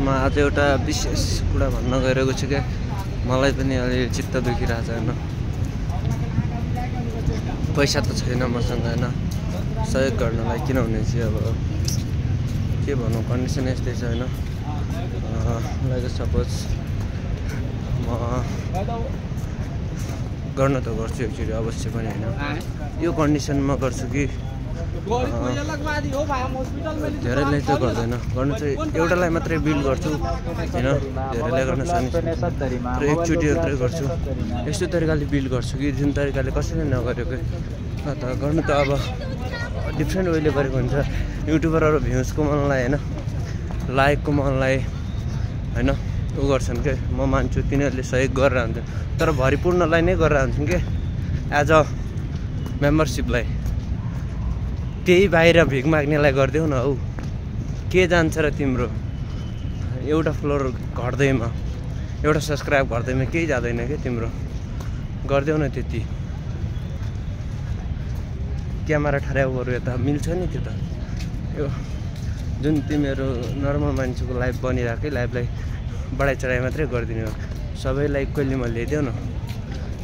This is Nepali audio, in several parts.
म आज एउटा विशेष कुरा भन्न गइरहेको छु क्या मलाई पनि अलि चित्त दुखिरहेछ हैन पैसा त छैन मसँग हैन सहयोग गर्नलाई किनभने चाहिँ अब के भन्नु कन्डिसन यस्तै छ हैन लाइक सपोज म गर्न त गर्छु एकचोटि अवश्य पनि हैन यो कन्डिसनमा गर्छु कि धेरैलाई त गर्दैन गर्नु चाहिँ एउटालाई मात्रै बिल्ड गर्छु हैन धेरैलाई गर्न सक्दिनँ र एकचोटि मात्रै गर्छु यस्तो तरिकाले बिल्ड गर्छु कि जुन तरिकाले कसैले नगरेको त गर्नु त अब डिफ्रेन्ट वेले गरेको हुन्छ युट्युबरहरु भ्युजको मनलाई हैन लाइकको मनलाई हैन उ गर्छन् के म मान्छु तिनीहरुले सहयोग गरेर हुन्छ तर भरिपूर्णलाई नै गरेर हुन्छन् के एज अ मेम्बरशिपलाई त्यही बाहिर भिख माग्नेलाई गर्देऊ न हौ के जान्छ र तिम्रो एउटा फ्लोर घट्दैमा एउटा सब्स्क्राइब घट्दैमा केही जाँदैन के तिम्रो गर्देऊ न त्यति क्यामेरा ठर्याउ गरौ यता मिल्छ नि त्यो त यो जुन तिमीहरु नर्मल मान्छेको लाइफ बनिराकै लाइफलाई बढाइ चढाइ मात्रै गर्दिनु हो सबैलाई इक्वली म ल्याइदेऊ न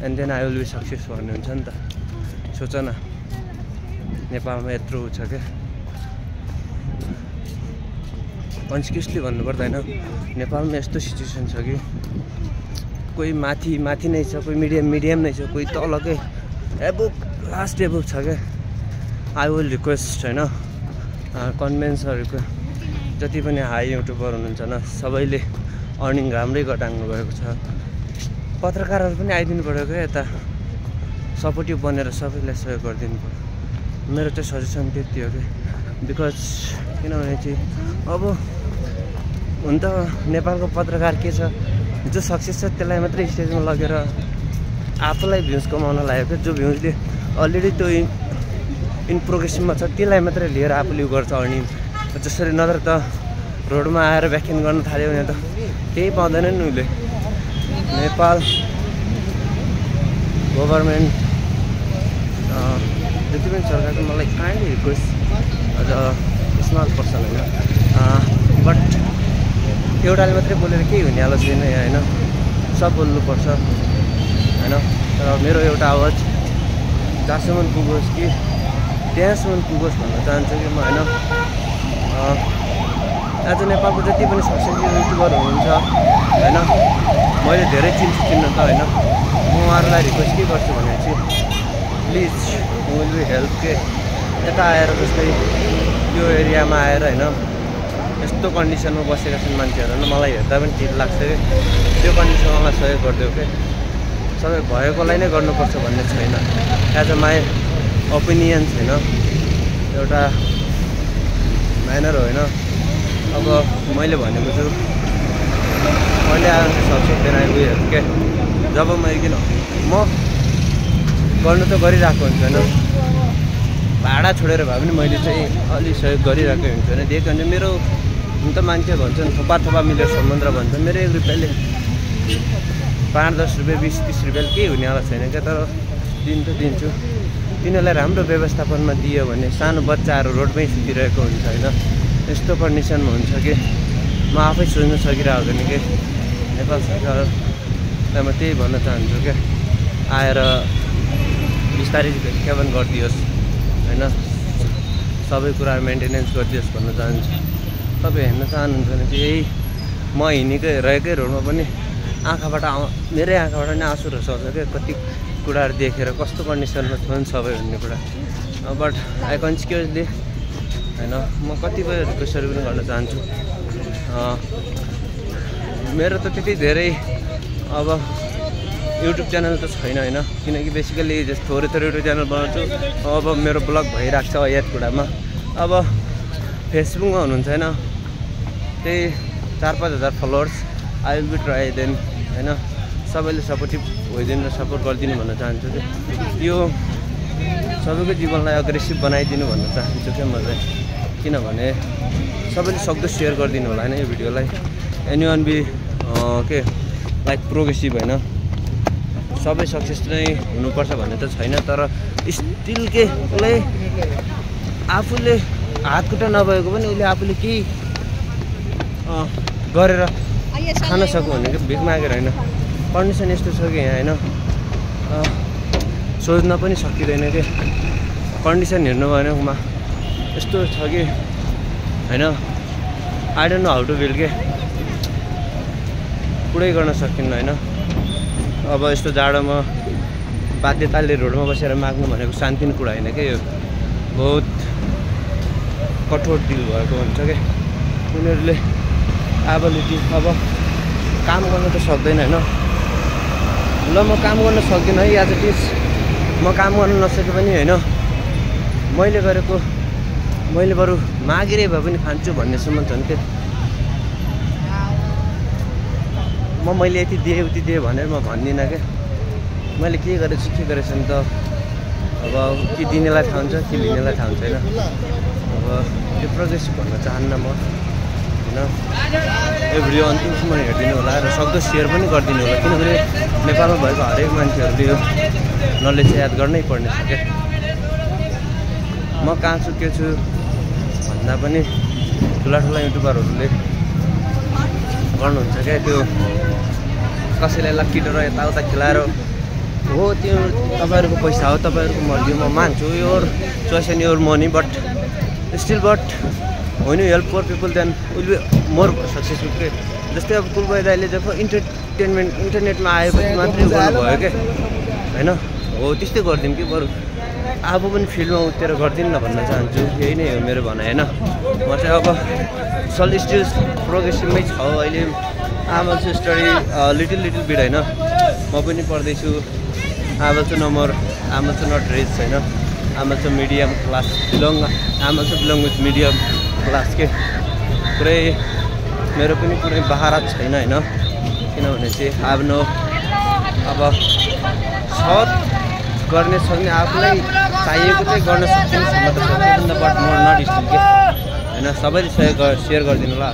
and then I will be success भन्ने हुन्छ नि त सोच न नेपालमा यत्रो छ क्या कन्सियसली भन्नु पर्दैन नेपालमा यस्तो सिचुएसन छ कि कोही माथि नै छ कोही मिडियम नै छ कोही तलकै एबोभ लास्ट एबोभ छ क्या आई विल रिक्वेस्ट हैन कन्भेन्सहरुको जति पनि हाई युट्युबर हुनुहुन्छ न सबैले अर्निङ राम्रै गराउनु भएको छ पत्रकारहरु पनि आइदिनु पर्यो क्या यता सपोर्टिभ बनेर सबैलाई सहयोग गरिदिनु पर्यो मेरो चाहिँ सजेसन त्यति हो कि बिकज किनभने चाहिँ अब हुन त नेपालको पत्रकार के छ जो सक्सेस छ त्यसलाई मात्रै स्टेजमा लगेर आफूलाई भ्युज कमाउन लाग्यो क्या जो भ्युजले अलरेडी त्यो इन प्रोग्रेसमा छ त्यसलाई मात्रै लिएर आफूले गर्छ अर्निङ जसरी नत्र त रोडमा आएर व्याख्यान गर्न थाल्यो भने त केही पाउँदैन नि उले नेपाल गभर्नमेन्ट जति पनि सरकारको मलाई काइन्डली रिक्वेस्ट अझ स्मल पर्सन होइन बट एउटाले मात्रै बोलेर केही हुनेवाला छैन होइन सब बोल्नुपर्छ होइन तर मेरो एउटा आवाज जहाँसम्म पुगोस् कि त्यहाँसम्म पुगोस् भन्न चाहन्छु कि म होइन आज नेपालको जति पनि सक्सेसफुल युट्युबर हुनुहुन्छ होइन मैले धेरै चिन्न त होइन म उहाँहरूलाई रिक्वेस्ट के गर्छु भने चाहिँ प्लिज विल बी हेल्प के यता आएर जस्तै त्यो एरियामा आएर होइन यस्तो कन्डिसनमा बसेका छन् मान्छेहरू होइन मलाई हेर्दा पनि ठिक लाग्छ कि त्यो कन्डिसनमा मलाई सहयोग गरिदेऊ के सबै भएकोलाई नै गर्नुपर्छ भन्ने छैन एज अ माई ओपिनियन छैन एउटा म्यानर होइन अब मैले भनेको छु मैले आएर सक्दैन उयोहरू के जब म गर्नु त गरिरहेको हुन्छ होइन भाडा छोडेर भए पनि मैले चाहिँ अलि सहयोग गरिरहेको हुन्छ होइन दिएको हुन्छ मेरो हुन त मान्छे भन्छन् थोपा मिलेर सम्बन्ध भन्छन् मेरो 1 रुपियाँले 5-10 रुपियाँ 20-30 रुपियाँले केही हुनेवाला छैन क्या तर दिन त दिन्छु तिनीहरूलाई राम्रो व्यवस्थापनमा दियो भने सानो बच्चाहरू रोडमै सुतिरहेको हुन्छ होइन यस्तो कन्डिसनमा हुन्छ कि म आफै सोच्न सकिरहेको हुँदैन कि नेपाल सरकारलाई म त्यही भन्न चाहन्छु क्या आएर बिस्तारै केवन गरिदियोस् होइन सबै कुरा मेन्टेनेन्स गरिदियोस् भन्न चाहन्छु तपाईँ हेर्न चाहनुहुन्छ भने चाहिँ यही म रहेकै रोडमा पनि मेरै आँखाबाट नै आँसु रसाउँछ क्या कति कुराहरू देखेर कस्तो कन्डिसनमा छन् सबै भन्ने कुरा बट आई कन्सियसली होइन म कतिपय रिक्वेस्टहरू पनि गर्न चाहन्छु मेरो त त्यति धेरै अब युट्युब च्यानल त छैन होइन किनकि बेसिकली थोरै युट्युब च्यानल बनाउँछु अब मेरो ब्लग भइरहेको छ याद कुरामा अब फेसबुकमा हुनुहुन्छ होइन त्यही 4-5 हजार followers I will be try then होइन सबैले सपोर्टिभ भइदिनु र सपोर्ट गरिदिनु भन्न चाहन्छु कि यो सबैको जीवनलाई अग्रेसिभ बनाइदिनु भन्न चाहन्छु क्या म चाहिँ किनभने सबैले सक्दो सेयर गरिदिनु होला होइन यो भिडियोलाई एनीवन बी के लाइक प्रोग्रेसिभ होइन सबै सक्सेस नै हुनुपर्छ भन्ने त छैन तर स्टिल के उसलाई आफूले हात खुट्टा नभएको पनि उसले आफूले केही गरेर खान सकौँ भने कि भिख मागेर होइन। कन्डिसन यस्तो छ कि यहाँ होइन सोच्न पनि सकिँदैन कि कन्डिसन हेर्नु भएन यस्तो छ कि होइन I don't know how to bill के पुरै गर्न सकिन्न होइन। अब यस्तो जाडोमा बाध्यताले रोडमा बसेर माग्नु भनेको शान्तिको कुरा होइन कि यो बहुत कठोर दिल भएको हुन्छ कि उनीहरूले एबिलिटी अब काम गर्न त सक्दैन होइन। ल म काम गर्न सक्दिनँ है एज इट इज म काम गर्न नसके पनि होइन मैले बरु मागिरै भए पनि खान्छु भन्नेसम्म छन् कि मैले यति दिएँ उति दिएँ भनेर म भन्दिनँ क्या। मैले के गरेछु नि त अब कि दिनेलाई थाहा हुन्छ कि लिनेलाई थाहा हुन्छ होइन। अब त्यो प्रोग्रेसिभ भन्न चाहन्न म होइन। यो भिडियो अन्तिमसम्म हेरिदिनु होला र सक्दो सेयर पनि गरिदिनु होला किनभने नेपालमा भएको हरेक मान्छेहरूले यो नलेज चाहिँ याद गर्नै पर्ने छ क्या। म कहाँ छु के छु भन्दा पनि ठुला युट्युबरहरूले गर्नुहुन्छ क्या त्यो कसैलाई लक्किटर यताउता खेलाएर हो त्यो तपाईँहरूको पैसा हो तपाईँहरूको मर्जी म मान्छु your choice and your money but when you help poor people then will be more successful के। जस्तै अब कुलबाई दाइले जब इन्टरनेटमा आएपछि मात्रै गर्नुभयो क्या होइन हो त्यस्तै गरिदिउँ कि बरु आफू पनि फिल्डमा उत्रेर गरिदिउँ न भन्न चाहन्छु। यही नै हो मेरो भनाइ होइन। म चाहिँ अब स्टिल प्रोग्रेसिभमै छ अहिले। I'm also study little bit होइन। म पनि पढ्दैछु। आम अल्सो नट रिच होइन। I'm also medium class belong with medium class के पुरै मेरो पनि कुनै बहारा छैन होइन। किनभने चाहिँ आफ्नो अब गर्ने सक्ने आफूलाई चाहिएको चाहिँ गर्न सक्छु बट मोर नट स्टिल के होइन। सबैले सेयर गरिदिनु होला।